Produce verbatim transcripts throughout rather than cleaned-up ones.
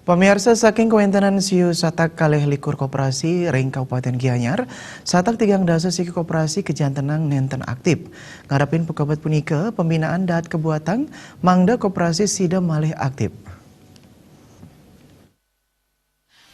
Pamiarsa, saking kawéntenan siu satak kalih likur koperasi ring Kabupaten Gianyar, satak tigang dasa siki koperasi kajantenang nénten aktip. Ngarepin pikobet punika, pembinaan dahat kabuatang mangda koperasi sida malih aktip.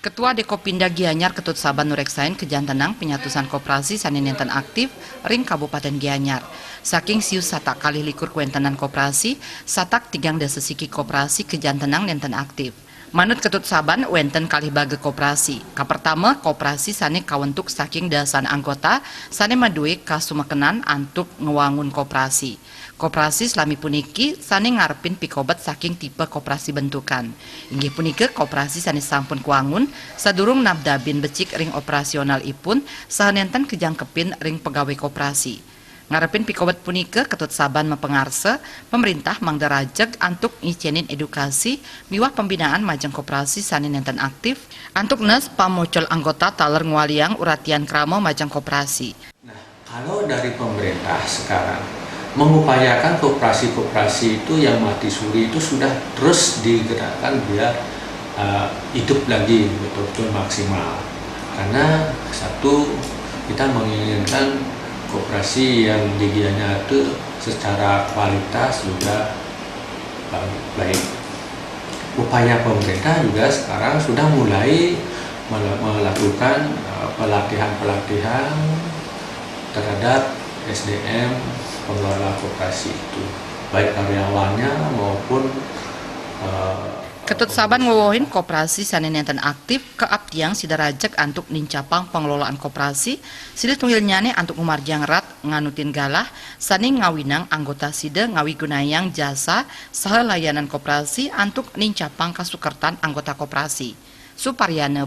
Ketua Dekopinda Gianyar Ketut Saban nureksain kajantenang panyatusan koperasi sané nénten aktip ring Kabupaten Gianyar. Saking siu satak kalih likur kawéntenan koperasi, satak tigang dasa siki koperasi kajantenang nénten aktip. Manut Ketut Saban, wénten kalih baga koperasi. Kapertama, koperasi sané kawentuk saking dasan anggota sané madué kasumekenan antuk ngwangun koperasi. Koperasi salami puniki sané ngarepin pikobet saking tipe koperasi bentukan. Inggih punika koperasi sané sampun kawangun sadurung nabdabin becik ring operasionalipun saha nénten kajangkepin ring pegawai koperasi. Ngarepin pikobet punika, Ketut Saban mapangarsa pamréntah mangda rajeg antuk ngicénin édukasi miwah pembinaan majeng koperasi sané nénten aktip, antuk nes pamocol anggota taler ngwaliang uratian krama majeng koperasi. Nah, kalau dari pemerintah sekarang mengupayakan koperasi-koperasi itu yang mati suri itu sudah terus digerakkan biar, eh, hidup lagi betul-betul maksimal. Karena satu, kita menginginkan koperasi yang di Gianyar itu secara kualitas juga, eh, baik. Upaya pemerintah juga sekarang sudah mulai mela-, melakukan, eh, pelatihan-pelatihan terhadap S D M pengelola koperasi itu, baik karyawannya maupun, eh, Ketut Saban ngwewehin koperasi sané nénten aktip kaaptiang sida rajeg antuk nincapang pangelolaan koperasi, silih tunggilnyané antuk ngumargiang rat nganutin galah sané ngawinang anggota sida ngawigunayang jasa saha layanan koperasi antuk nincapang kasukertan anggota koperasi. Suparyana.